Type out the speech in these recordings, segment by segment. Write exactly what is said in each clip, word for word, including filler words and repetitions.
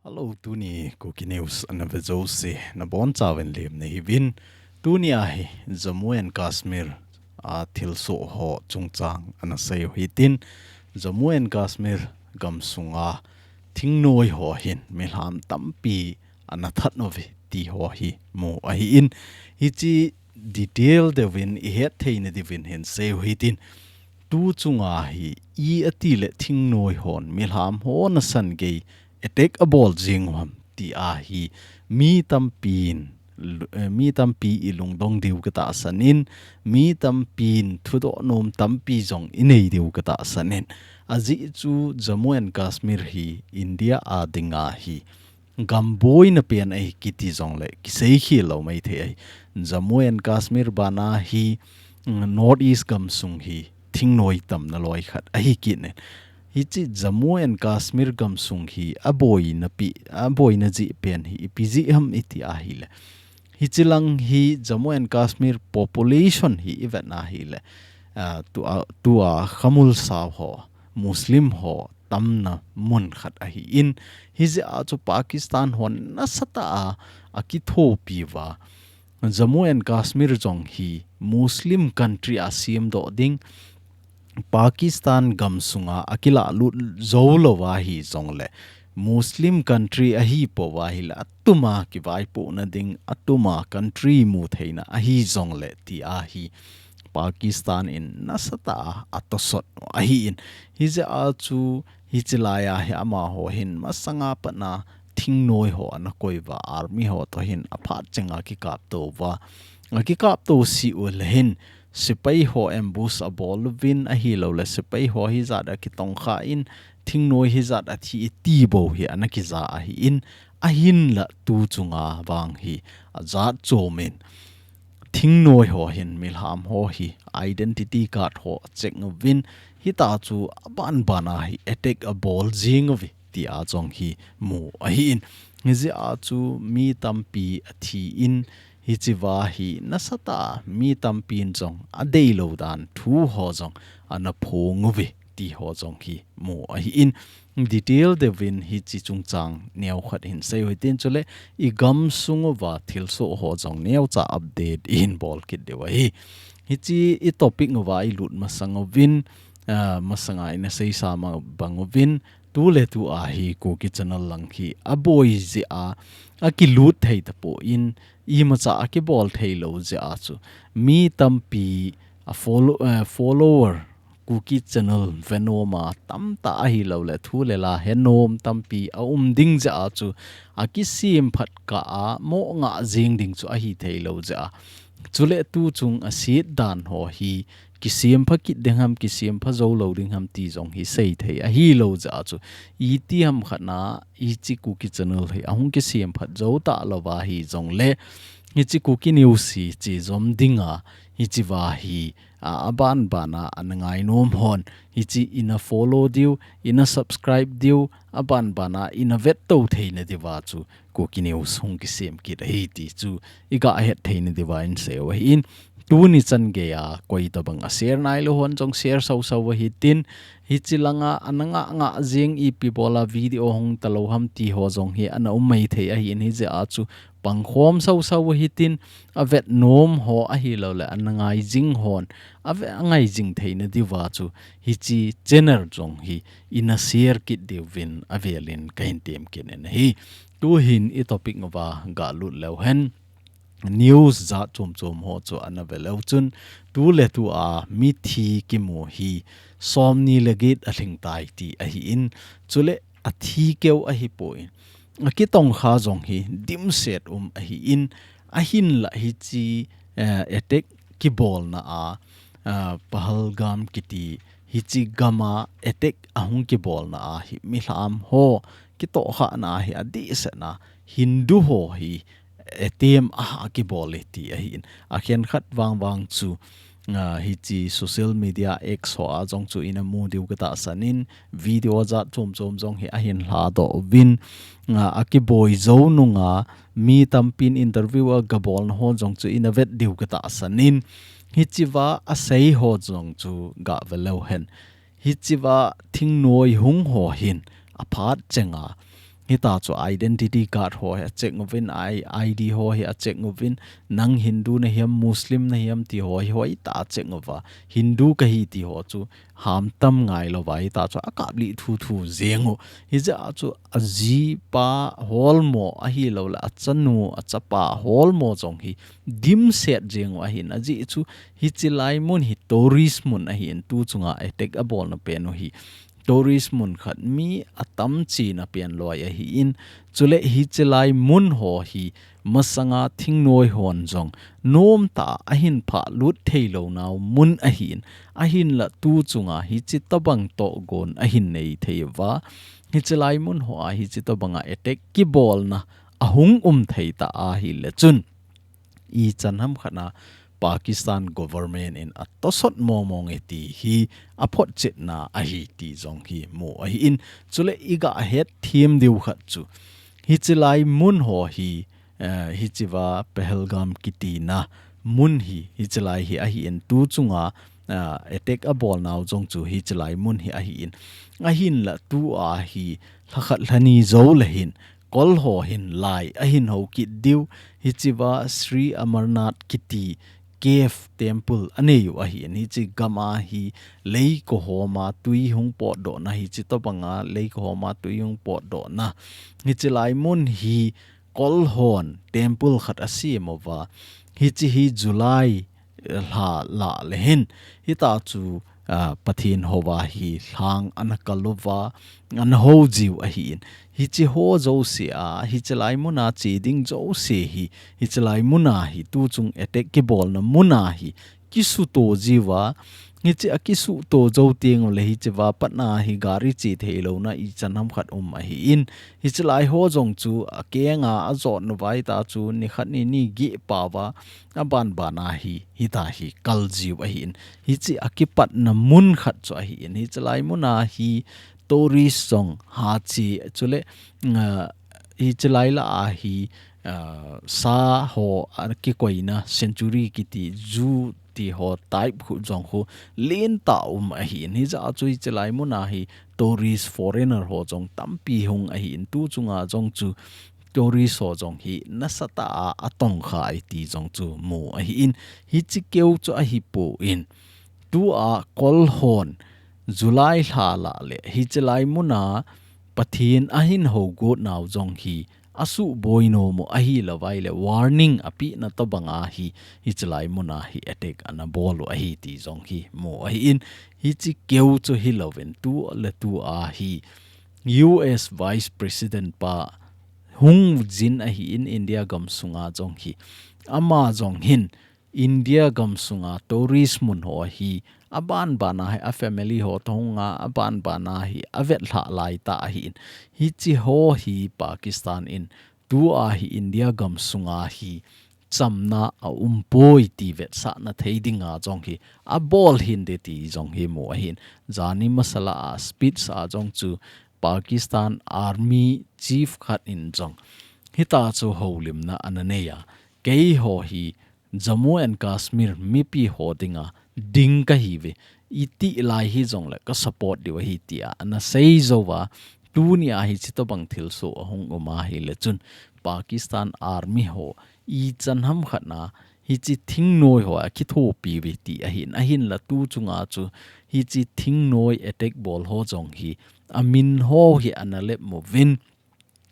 Hello, tuni Kuki News ana ve jouse nabonchauvin lemna hiuvin. Tuni ahi Jammu and Kashmir a thilsoh ho chungchang ana seiu hitin, Jammu and Kashmir gamsunga thingnoi ho hin milham tampi ana that uve ti ho hi mu ahin. Hiche detail deuvin ihet theina diuvin hin seiu hitin, tu chunga hi i ati le thingnoi hon milham ho nasan gei attack abol jing uham ti ahi mi tampin lu-, eh, mi tampi ilungdong diu katahsan in, mi tampin thudoh nom tampi jong inei diu katahsan in. Ajeh chu Jammu and Kashmir hi India a dinga hi gam boina pen ahi kiti jongle kisei khel lou maithei ahi. Jammu and Kashmir bana hi, mm, North East gamsung hi thingnoi tamna loi khat ahi kit in. Hiche Jammu and Kashmir gamsung hi aboina pi, aboina jeh pen hi ipi jeh ham iti ahile, hiche lang hi Jammu and Kashmir population hi ivet na hile, ah, tua, tua khamul sao ho, Muslim ho tamna mun khat ahin, hijeh a chu Pakistan hon nasatah a akithopi uva, Jammu and Kashmir jong hi Muslim country a semdoh ding, Pakistan gamsunga akilalut jou lou ahi jongle, Muslim country ahipou ahile, atuma kivaipohna ding, atuma country mu theina ahi jongle ti ahi Pakistan in nasatah a atosot u ahin. Hijeh a chu hiche lai a hi amaho hin masanga patna thingnoi ho ana koi uva, army ho toh hin aphat chenga kikaptou uva. Akikaptou seh u le hin, sepai ho ambush abol uvin ahilou le, sepai ho hijat a kitongkha in, thingnoi hijat a thi iti bou hi ana kija ahin, ahinla tu chunga vang hi ajat chom in, thingnoi ho hin milham ho hi identity card ho check uvin, hita chu abanbana hi attack abol jing uve ti a jong hi mu ahin. Hijeh a chu mi tampi athi in, hichea hi nasatah a mi tampin jong adeilou dan thu ho jong ana phong uve ti ho jong hi mu ahin. Detail deuvin hiche chungchang neokhat hin seiu hitin, chule igamsung uva thilsoh ho jong neocha update ihin bol kit diu ahi. Hiche i topic uva ilut masang uvin, ah, masanga ina seisa ma bang uvin, tuletu a hi Kuki Channel lang hi aboi jeh a, akilut thei tapon, imacha akibol theilou jeh a chu mi tampi a follow, eh, follower Kuki Channel venom a tamtah ahilou le, thu le la henom tampi aum ding jeh a chu, akisemphat kah a mo ngah jeng ding chu ahi theilou jeh a. Chule tu chung aset dan ho hi kisempha kit ding ham, kisempha jou lou ding ham ti jong hi seithei ahilou jeh a chu, iti ham khat na hiche Kuki Channel hi ahung kisemphat jou talou va hijongle, hiche Kuki News hi chejom dinga, hichea hi, a, abanbana ana ngainom hon, hiche ina follow diu, ina subscribe diu, abanbana ina vettou theina diuva chu Kuki News hung kisem kit ahi ti chu iga het theina diuva in seiu ahin. Tuni chan geiya koi tobang a share nailou hon jong share sausau hitin, hiche langa ana ngah ngah jeng, ipi bola video hung talou ham ti ho jong hi ana um maithei ahin, hijeh a chu pangkhom sausau hitin, avet nom ho ahilou le ana ngai jing hon, ave-, angai jing theina diuva chu hiche channel jong hi ina share kit diuvin avelin kahin tem kit in ahi. Tuhin i topic uva galut leu hen, news jat chom chom ho chu ana ve leu chun, tuletu a mithi kimu hi somni le get alhing tai ti ahin, chule athi keu ahipon, akitongkha jong hi dimset um ahin, ahinla hiche, eh, attack kibolna a, eh, Pahalgam kiti hiche gam a attack ahung kibolna a hi milham ho kitohkhahna a hi adehset na Hindu ho hi attempt a, akibol e ti ahin. Akhenkhat vangvang chu, ah, hiche social media X ho a jong chu ina mu diu katahsan in, video jat chom chom jong hi ahin lhadoh uvin, ah, akiboi jou nunga mi tampin interview agabolna ho jong chu ina vet diu katahsan in, hichea asei ho jong chu gave leu hen. Hichea thingnoi hung ho hin aphat chenga, Hita chu identity card ho hi a check uvin, I, ID ho hi a check uvin, nang Hindu na hiam, Muslim na hiam ti ho hi hoi ta a check uva. Hindu ka hi ti ho chu ham tam ngai lo va, hita chu a kap li thu thu jeng u. Hi ja chu a ji pa holmo ahi lo le, a chanu, a chapa holmo jong hi dim set jeng u ahin, a ji chu hichi lai mun hi tourist mun ahin, tu chunga attack a bol na pen u hi tourist mun khat mi a tam chi na pen loi ahi in, chule hichi lai mun ho hi masanga thingnoi hon jong nom ta a hin pha lut thei lo nau mun ahi in, ahin la tu chunga hichi tabang to gon ahin nei thei va, hichi lai mun ho a hichi tabanga attack kibolna a hung um thei ta ahi le chun. I chan ham khat na Pakistan government in a tosot mong mong e ti hi a photchetna ahi ti jong hi mu ahi in, chule i ga het thim diu khat chu hichi lai mun ho hi, eh, hichi va Pahalgam kiti na mun hi, hichi lai hi ahi in tu chunga, eh, attack a bol nau jong chu hichi lai mun hi ahi in, ahin la tu a hi lha khat lha ni zo le hin kol ho hin lai ahin ho kit diu, hichi va Sri Amarnath kiti cave temple a nei u ahi in, hichi gam a hi lei ko homa tui hung potdoh na, hichi tobanga lei ko homa tui hung potdoh na, hichi lai mun hi kol hon temple khat a siam uva, hichi hi July lha la le hin, hita chu, ah, Pathen hova hi lhang ana kal uva, ana ho jiu ahi in. Hichi ho jouse a, hichi lai mun a che ding jouse hi, hichi lai mun a hi tu chung attack kibolna mun a hi kisuto jiu a, hichi a kisuto jou teng u le hichi va pat na hi gari che thei lo na i chan ham khat um ahi in. Hichi lai ho jong chu a kenga a jot nu vai ta chu ni khat ni ni gi pa va a ban ban a hi, hita hi kal jiu ahi in. Hichi a kipatna mun khat chu ahi in. Hichi lai mun a hi tourist jong ha chi chule, ah, hichi lai la a hi, ah, sa ho a kikoina sanctuary kiti zoo ti ho type khu jong khu len ta um ahi in. Hija chu hichi lai mun a hi tourist foreigner ho jong tampi hung ahi in. Tu chunga jong chu tourist ho jong hi nasatah a atong kha ai ti jong chu mu ahi in. Hichi keu chu ahi pu in. Tu a kol hon July lha la le hichi lai mun a Pathen ahin ho got nau jong hi a suboi nom u ahi lo vai le warning a pi na tobang a hi, hichi lai mun a hi attack ana bol u ahi ti jong hi mu ahi in. Hichi keu chu hi lo in tu le tu a hi U S Vice President pa hung jin ahi in India gam sunga jong hi. Ama jong hin India gam sunga tourist mun ho hi a ban ban a hi a family ho tohunga a ban ban a hi a vet lha lai ta ahi in. Hichi ho hi Pakistan in tu a hi India gam sunga hi chamna a um poi ti vetsahna thei dinga jong hi a bol hin de ti jong hi mu ahi in. Jani masala a speech a jong chu Pakistan Army Chief khat in jong hita chu holimna ana nei a, kei ho hi Jammu and Kashmir mipi ho dinga ding ka hi ve. I ti lai hi jong le ka support diu ahi ti a ana sei zo va. Tuni a hichi tobang thil so a hung um a hi le chun Pakistan Army ho i chan ham khat na hichi thingnoi ho a kithopi ve ti ahi in. Ahin la tu chunga chu hichi thingnoi attack bol ho jong hi a min ho hi ana lep mu vin.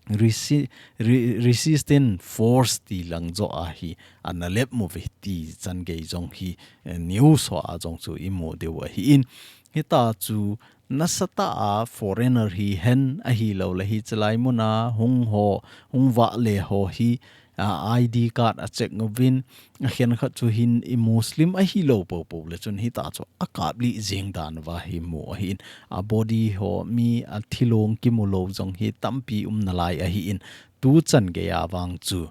Resi-, re-, resistance force ti lang jo a hi ana lep mu ve ti chan gei jong hi, eh, news ho a jong chu i mu diu ahi in. Hita chu nasatah a foreigner hi hen ahi lo le hichi lai mun a hung ho, hung va le ho hi, a, I D card a check uvin, a khen khat chu hin i Muslim ahi lo po po le chun hita chu a kap li jing dan va hi mu ahi in. A body ho mi a thilong kimu lo jong hi tampi um na lai ahi in. Tu chan gei a vang chu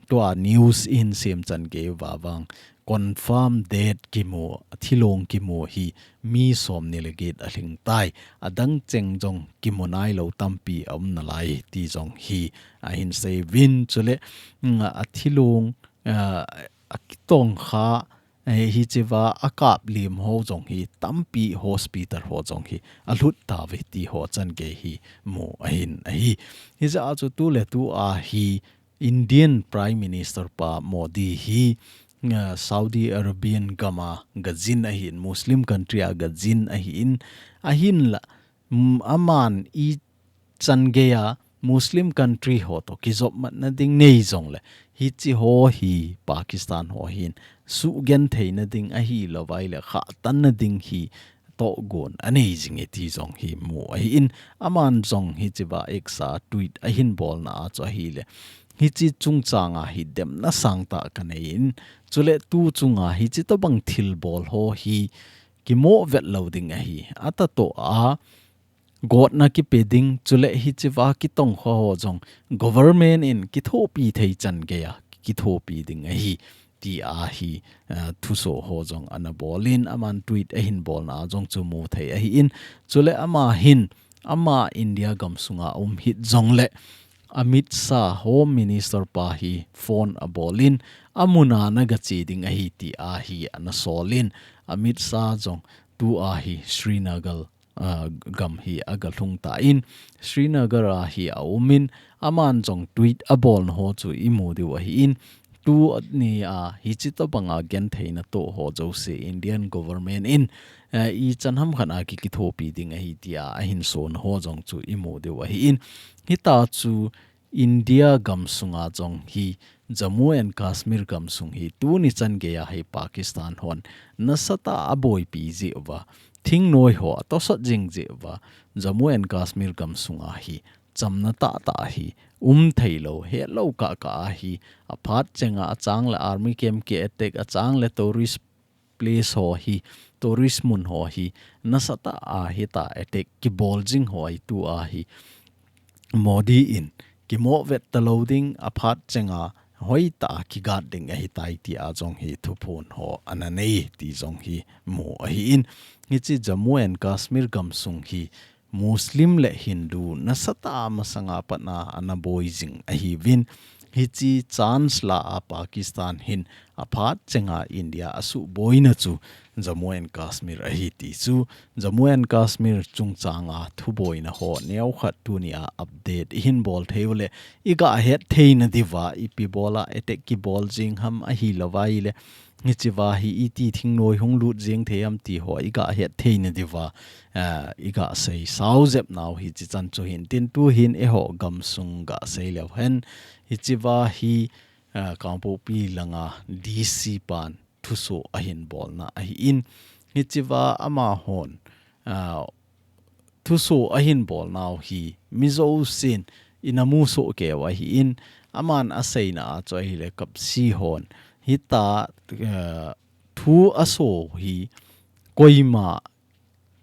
tua news in sem chan gei va vang confirm dead kimu, thilong kimu hi mi som ni le get a hling tai. A dang cheng jong kimu nai lo tampi a um na lai ti jong hi a hin sei vin chule, mm, a thilong, ah, a kitong kha eh, hichea akap lim ho jong hi tampi hospital ho jong hi alhut tauve ti ho changei hi mu ahin ahi. Hijeh a chu tuletua hi Indian Prime Minister pa Modi hi, ah, Saudi Arabian gam a gajin ahin, Muslim country a gajin ahin, ahinla, mm, aman ichan geiya Muslim country ho toh kijopmatna ding nei jongle, hiche ho hi Pakistan ho hin suhgentheina ding ahilouvai le khahtanna ding hi tohgon anei jinge ti jong hi mu ahin, aman jong hichea X a tweet ahin bolna a chu ahile, hiche chungchang a hi demna sangtah kanei in, chule tu chunga hiche tobang thilbol ho hi kimoh vet lou ding ahi. Atahtoh a gotna kipe ding, chule hichea kitongkha ho jong government in kithopi thei changeiya kithopi ding ahi, tia hi, eh, thuso ho jong ana bolin, aman tweet ahin bolna a jong chu mu thei ahin, chule ama hin, ama India gamsunga um hih jongle, Amit Shah Home Minister pa hi phone abolin, amun a naga che ding ahi tia hi ana solin, Amit Shah jong tua hi Srinagar ah, gam hi aga lhung tan, Srinagar a hi aumin, aman jong tweet abolna ho chu imu diu ahin, tuni a hiche tobanga gentheina toh ho jouse Indian government in, eh, ichan hamkhat a ki, kithopi ding ahi tia ahin son ho jong chu imu diu ahin, hitia chu India gamsunga jong hi Jammu and Kashmir gamsung hi tuni changeiya hi Pakistan hon nasatah a aboipi jeh uva, thingnoi ho atosot jing jeh uva, Jammu and Kashmir gamsunga hi chamna tahtah hi um theilou, hetlou kahkah a hi aphat chenga, achang le army camp ki attack, achang le tourist place ho hi, tourist mun ho hi, nasatah a hitia attack kibol jing ho hi tua hi Modi in kimoh vet talou ding, aphat chenga hoitah a kigat ding ahitai tia jong hi thuphon ho ana nei ti jong hi mu ahin, hiche Jammu and Kashmir gamsung hi Muslim le Hindu nasatah a masanga pat a ana boi jing ahiuvin, hiche chance la a Pakistan hin aphat chenga India asuhboina chu Jammu and Kashmir ahi ti chu, Jammu and Kashmir chungchanga thuboina ho neokhat tunia update ihin bol thei uleh, iga het theina diuva, ipi bola attack kibol jing ham ahilouvai le, hichea hi iti thingnoi hung lut jing thei ham ti ho iga het theina diuva, ah, iga sei sao jep nau hiche chan chu hin tin, tuhin eiho gamsung ga sei leu hen, hichea hi, ah, Kangpokpi langa D C pan thuso ahin bolna ahin, hichea amahon, ah, thuso ahin bolnau hi mi jousen ina musoh keiyu ahin, aman aseina a chu ahile Kapsi hon hitia, eh, thu aso hi koima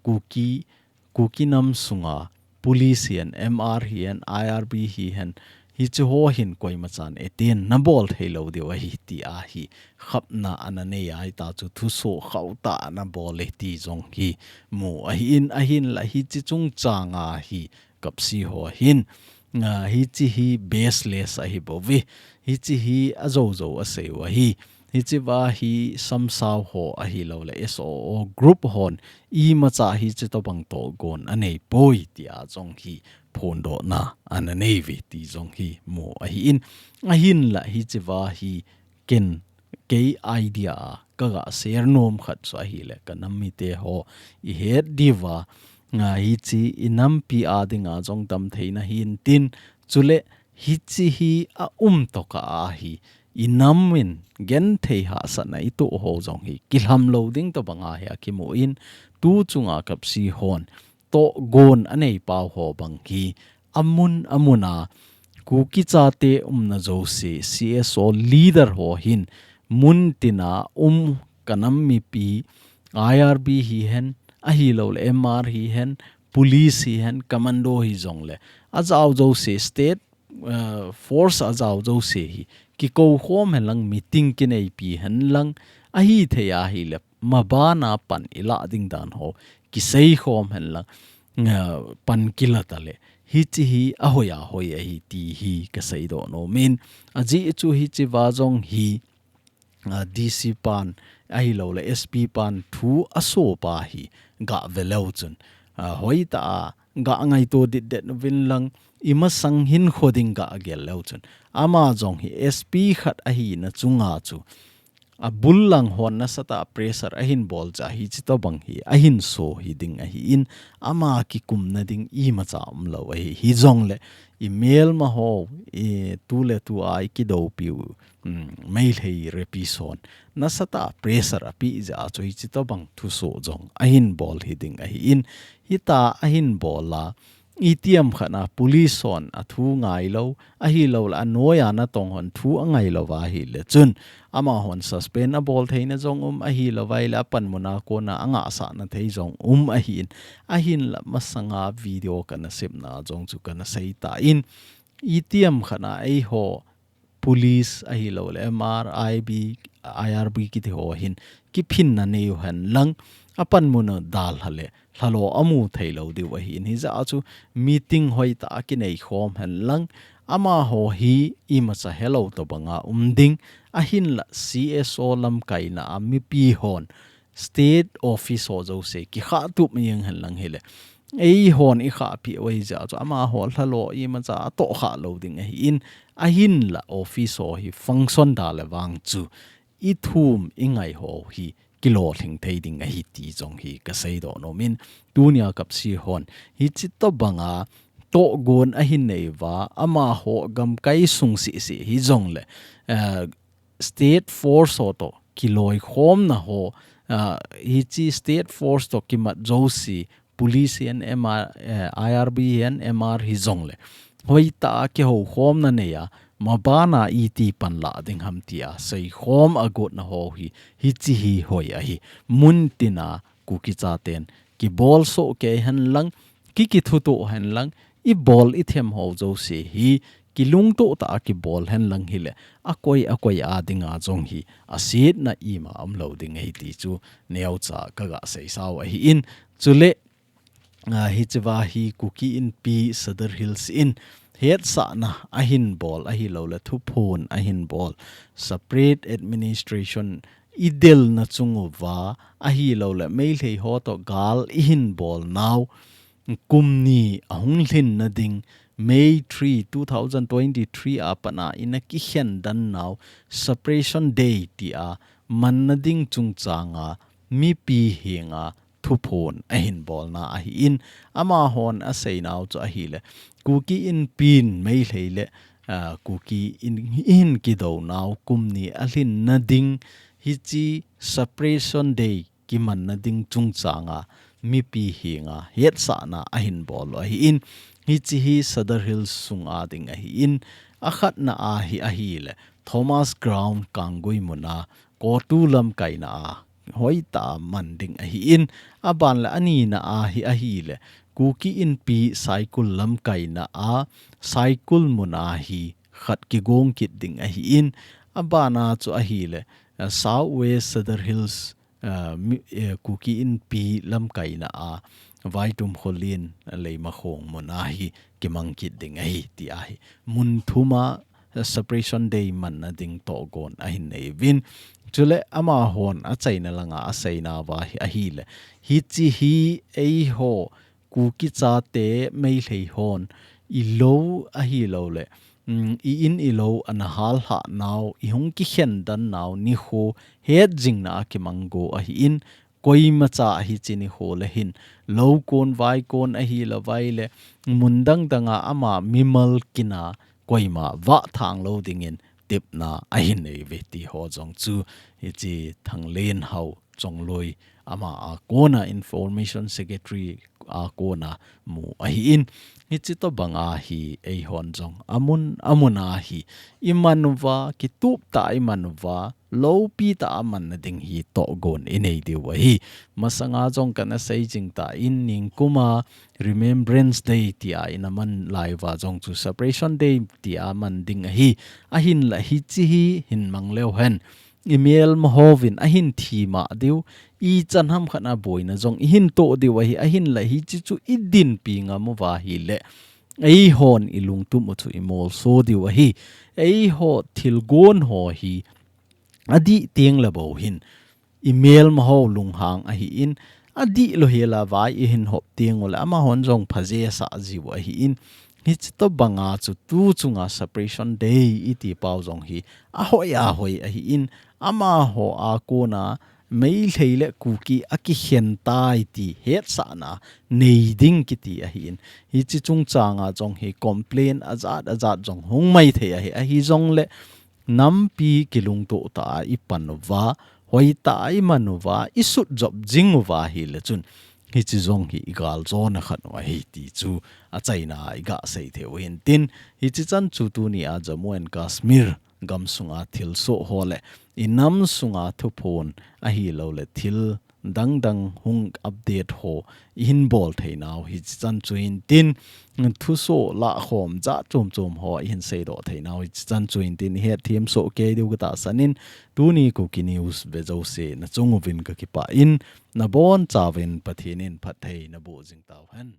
Kuki, Kuki nam sunga police hihen, M R hihen, I R B hihen, hiche ho hin koima chan etin nabol theilou diu ahi tia hi khapna ana nei a, hitia chu thuso khauhtah ana bol e ti jong hi mu ahin, ahinla hiche chungchanga hi Kapsi ho hin, ah, hiche hi baseless ahi bouve, hiche hi ajoujou aseiyu ahi, hichea hi Samsao ho ahilouleh S O O group hon imacha hiche tobang tohgon anei poi tia jong hi phondohna ana neiuve ti jong hi mu ahin, ahinla hichea hi ken kei idea a kaga share nom khat chu ahile, kanam mite ho ihet diuva, nga hiche inampi a dinga jong damtheina hintin, chule hiche hi aum tokah a hi inam in genthei hahsatna itoh ho jong hi kilhamlou ding tobanga hi akimun, tu chunga Kapsi hon tohgon anei pau ho bang hi amun amuna Kuki chate umna jouse, C S O leader ho hin muntina um kanam mipi, I R B hihen, ahilouleh M R hihen, police hihen, commando hijongle, ajao jouse state, eh, force ajao jouse hi kikou khom henlang, meeting kineipi henlang, ahithei ahile mabana pan ilah ding dan ho kisei khom henlang, eh, pan kila tale, hiche hi ahoi ahoi ahi ti hi kaseidoh nomin, ajeh chu hichea jong hi, ah, D C pan ahilouleh S P pan thu asopa hi gah ve leu chun, ah, hoitah a gah ngaito ditdet uvin lang, imasang hinkho ding gah gel leu chun, ama jong hi S P khat ahina chunga chu abul lang hon nasatah a pressure ahin bol jeh a hichi tobang hi ahin so hiding ahin, ama kikumna ding imacha umlou ahi. Hijongleh imelma ho, i tuletu a ikidoupiu, um, Meitei rapist hon nasatah a pressure apeh jeh a chu hichi tobang thuso jong ahin bol hiding ahin, hitia ahin bol a, itiham khat a police hon athu ngailou, ahilouleh anoiya natong hon thu angailou ahileh chun, amahon suspend abol theina jong um, ahilouleh apanmun a kona angahsahna thei jong um ahin, ahinla masanga video kana sepna jong chu kana seitan, itiham khat a eiho police ahilouleh M R, I B, I R B kiti ho hin kiphinna neiu hen lang, apanmun u dalha leh lhalo amu theilou diu ahin, hijeh a chu meeting hoitah a kinei khom hen lang, amaho hi imacha helou tobanga um ding, ahinla C S O lamkaina a mipi hon state office ho jouse kikhahtup jeng hen lang hileh, eihon ikhahpeh u ahijeh a chu amaho lhalo imacha atohkhah lou ding ahin, ahinla office ho hi function dalha vang chu ithum ingai ho hi kilolhing thei ding ahi ti jong hi kaseidoh nomin, tunia Kapsi hon hichi tobanga tohgon ahin nei uva, amaho gamkai sung sisi hijongleh, eh, state force ho toh kiloikhomna ho, ah, hichi state force toh kimat jouse, police hihen M R, eh, I R B hihen M R hijongleh, hoitah a kihoukhomna neiya, mabana iti panla ding ham tia seikhom agotna ho hi, hichi hi hoi ahi. Muntina Kuki chaten kibolsoh kei hen lang, kikithutoh hen lang, ibol ithem ho jouse hi kilungtoh tah a kibol hen lang hileh, akoi akoi a dinga jong hi asetna ima umlou ding ahi ti chu neocha kaga seisau ahin, chuleh, ah, hichiva hi Kuki Inpi Sadar Hills in hetsahna ahin bol ahilouleh thuphon ahin bol, separate administration idelna chung uva ahilouleh Meitei ho toh gal ihin bol nau kum ni ahung lhinna ding, May three, two thousand twenty-three a pat a ina kikhen den nau Separation Day tia manna ding chungchanga mipi henga thuphon ahin bolna ahin, amahon aseinau chu ahileh, Kuki Inpin Meitei leh, ah, Kuki in, ihin kidou nau kum ni alhinna ding hichi Separation Day kimanna ding chungchanga mipi henga hetsahna ahin bol u ahin, hichi hi Sadar Hills sunga ding ahin, akhatna a hi ahileh Thomas Ground Kanggui muna CoTU lamkaina a hoitah a man ding ahin, abanleh anina a hi ahileh Kuki Inpi Saikul lamkaina a Saikul muna hi khat kigong kit ding ahin, abana chu ahileh, eh, South West Sadar Hills, ah, mi, eh, Kuki Inpi lamkaina a Vaitum Khullen, Leimakhong muna hi kimang kit ding ahi ti ahi. Mun thuma, eh, Separation Day manna ding tohgon ahin nei uvin. Chuleh amahon achaina langa aseinauva hi ahileh, hichi hi eiho Kuki chate Meitei hon ilou ahilouleh, um, i-in ilou ana hallhah nau, ihung kikhen den nau nikho hetjingna a kimang go ahin, koimacha hichi nikho leh hin loukon vaikon ahilouvaileh mun dang danga ama mimal kina koima vahthang lou dingin tepna ahin nei uve ti ho jong chu hichi Thanglenhao Chongloi ama a kona Information Secretary a kona mu ahin, hichi tobanga hi eihon jong amun amun a hi iman uva, kitup tah a iman uva, loupi tah a manna ding hi tohgon inei diu ahi. Masanga jong kana sei jing tan, ningkuma Remembrance Day tia ina man lai uva jong chu Separation Day tia man ding ahi. Ahinla hichi hi hin mang leu hen, imelma hovin ahin thima diu, ichan ham khat a boina jong ihin toh diu ahi, ahinla hichi chu idinpi ngam uva ahileh, eihon ilungtup u chu imolso diu ahi. Eiho thilgon ho hi adih teng leh bou hin i melma ho lunghang ahin, adih lou hela vai i hin hop teng uleh amahon jong phaje sah jiu ahin, hichi tobanga chu tu chunga separation day i ti pau jong hi ahoi ahoi ahin, amaho a kona Meitei le Kuki akikhen tai ti hetsahna nei ding kiti ahin. Hichi chungchanga jong hi complain ajat ajat jong hung mai thei ahi, ahi jongleh nampi kilungtoh tah a i pan uva, hoitah a i man uva, i sutjop jing uva ahileh chun, hichi jong hi i galjona khat u ahi ti chu achaina i gasei thei u hintin, hichi chan chu tuni a Jammu and Kashmir gamsunga thilsoh ho le i nam sunga thuphon ahilouleh thil dangdang hung update ho i hin bol theinau hichi chan chu hintin, thusoh lahkhom jat chom chom ho i hin seidoh theinau hichi chan chu hintin, i hetthem soh kei diu katahsan in, tuni Kuki News ve jouse nachung uvin kakipah in, nabonchauvin Pathen in phatthei naboh jing tauhen.